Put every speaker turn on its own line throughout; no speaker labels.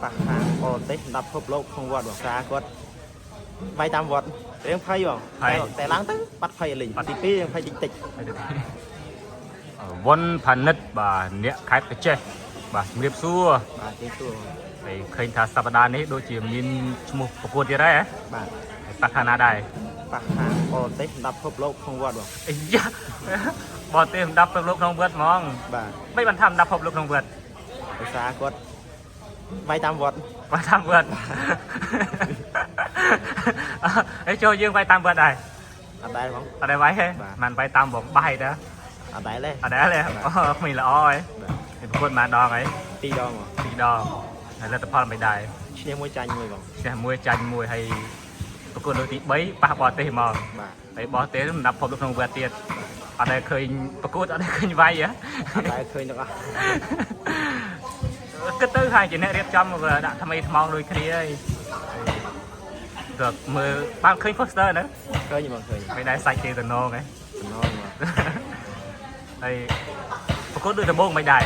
ប៉ះខាងបរទេសសម្រាប់ពិភពលោកក្នុងវត្តបងសាគាត់វាយតាមវត្តរៀងភ័យបងតែតែឡើងទៅបាត់ភ័យលេងទី2រៀងភ័យតិចតិច
វុនផានិតបាទអ្នកខេត្តកញ្ចេះបាទជំរាបសួរ
បាទគេសួរ
ហើយឃើញថាសប្តាហ៍នេះដូចជាមានឈ្មោះប្រកួតទៀតហើយហ៎
បាទ
ហើយប៉ះខាងណាដែរ
ប៉ះខាងបរទេសសម្រាប់ពិភពលោកក្នុងវត្តបង
អាយ៉ាបរទេសលំដាប់ពិភពលោកក្នុងវត្តហ្មង
បាទ
មិនបានថាលំដាប់ពិភពលោកក្នុងវត្ត
ភាសាគាត់វាយតាមវត្ត
បាទតាមវត្ត អីចូលយើងវាយតាមវត្តដែរ
អត់ដែរបង
អត់ដែរវាយទេ
បាទ
មិនវាយតាមបងបាយតា
អត់ដែរទេ
អត់ដែរទេអូគ្មានល្អហ៎
បាទ
ឯប្រកួតមួយដងហី
ពីរដងបង
ពីរដងហើយលទ្ធផលមិនដែរ
ឈ្នះមួយចាញ់មួយបង
ឈ្នះមួយចាញ់មួយហើយប្រកួតលើកទី3ប៉ះបរទេសហ្មង
បាទ
ហើយបរទេសលំដាប់ពិភពលោកក្នុងវត្តទៀតអត់ដែលឃើញប្រកួតអត់ដែលឃើញវាយហ៎
អត់ដែរឃើញទាំងអស់
គិតទៅហើយជាអ្នករៀបចំក៏ដាក់ថ្មីថ្មោងដូចគ្នាហើយទៅមើលបានឃើញ poster ហ្នឹង
ឃើញបងឃើញ
មិនដែរសាច់គេតំណងហ៎
តំណងបង
ហើយប្រកួតដូចដំបូងមិនដែរ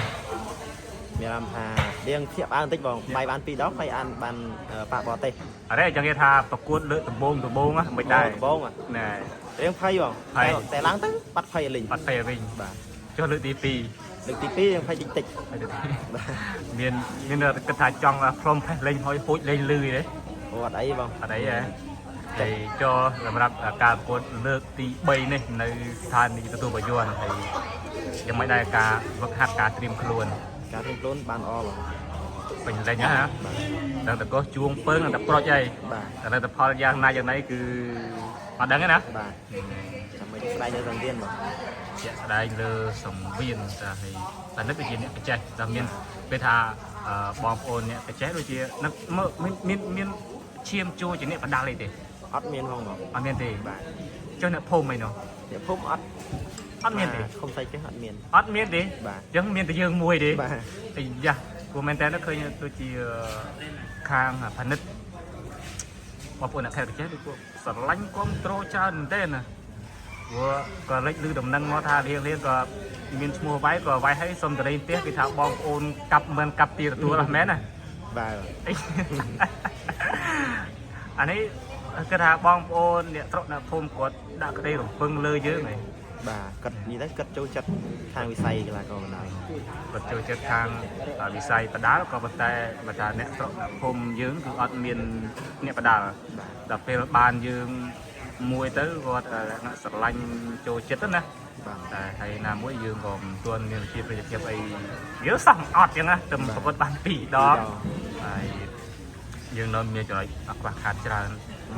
មានអារម្មណ៍ថារៀងធៀបបានបន្តិចបងបាយបានពីរដងហើយអានបានប៉ះបរទេស
អរេចង់និយាយថាប្រកួតលើកដំបូងដំបូងហ្នឹងមិនដែរ
ដំបូង
ណែ
រៀងភ័យបងតែតែឡើងទៅបាត់ភ័យលេង
បាត់ពេលវិញ
បាទ
ចុះលើកទី2
លើកទី2រៀងភ័យតិចតិច
ហើយទៅ
បាទ
មានមានគិតថាចង់ផ្លុំផេះលេងហុយហួចលេងលឺទេ
អូអត់អីបង
អត់អីហ៎ហើយចូលសម្រាប់ការប្រកួតលើកទី3នេះនៅស្ថានីយ៍ទទួលបាយ័នហើយយ៉ាងមិនដែរការវឹកហាត់ការត្រៀមខ្លួន
ការរៀនខ្លួនបានល្អបង
ពេញលេញណា
បាទ
ដល់តកោសជួងពើងដល់តែប្រុចហើយ
បាទ
តែលទ្ធផលយ៉ាងណាយ៉ាងណីគឺអត់ដឹងទេណា
បាទចាំមិនស្ដាយនៅសង្វៀនបង
ជាក់ស្ដែងលើសង្វៀនតាហើយតែនេះគឺជាអ្នកបច្ចេកតែមានពេលថាបងប្អូនអ្នកបច្ចេកដូចជាមានមានមានឈាមជួជាអ្នកបដាល់អីទេ
អត់មានផងបង
អត់មានទេ
បាទ
ចុះអ្នកភូមិអីនោះ
អ្នកភូមិអត់
អត់មានទេ
ខំសៃចេះអត់មាន
អត់មានទេ
បាទ
អញ្ចឹងមានតែយើងមួយទេ
បាទ
អាយ៉ាព្រោះមែនតើឃើញដូចជាខាងផនិតបងប្អូនអ្នកខេត្តកញ្ចេះដូចពួកស្រឡាញ់គ្រប់ត្រូលច្រើនមែនតើណាព្រោះក៏លេចឮដំណឹងមកថារៀងរៀងក៏មានឈ្មោះវាយក៏វាយឲ្យសុំតរេផ្ទះគេថាបងប្អូនកាប់មិនកាប់ទីទទួលហ៎មែនណា
បាទ
អីអានេះគឺថាបងប្អូនអ្នកស្រុកអ្នកភូមិគាត់ដាក់ក្តីរំពឹងលើយើងហី
បាទគាត់និយាយទៅគាត់ចូលចិត្តខាងវិស័យកីឡាករបណ្ដោយ
គាត់ចូលចិត្តខាងវិស័យបដាល់ក៏ប៉ុន្តែបើថាអ្នកស្រុកអ្នកភូមិយើងគឺអត់មានអ្នកបដាល់
បាទ
ដល់ពេលបានយើងមួយទៅគាត់អ្នកស្រឡាញ់ចូលចិត្តទៅណា
បាទ
តែហើយណាមួយយើងក៏មិនទាន់មានវិជ្ជាប្រជាភាពអីយើងសោះមិនអត់ចឹងណាតែប្រកួតបានពីរដងហើយយើងនៅមានចំណុចខ្វះខាតច្រើន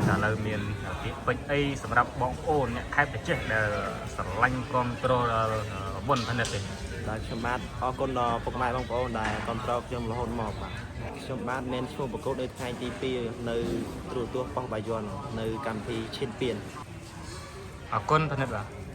តែឥឡូវមានពាក្យពេចន៍អីសម្រាប់បងប្អូនអ្នកខេត្តប្រជាដែលស្រឡាញ់គ្រប់គ្រងដល់វុនផនិតទេ
បាទខ្ញុំបាទអរគុណដល់ពុកម៉ែបងប្អូនដែលគ្រប់គ្រងខ្ញុំរហូតមកបាទខ្ញុំបាទមានឈ្មោះប្រកួតនៅថ្ងៃទី2នៅទូរទស្សន៍ប៉ុស្តិ៍បាយ័ននៅកម្មវិធីឈានពៀន
អរគុណផនិតបាទ។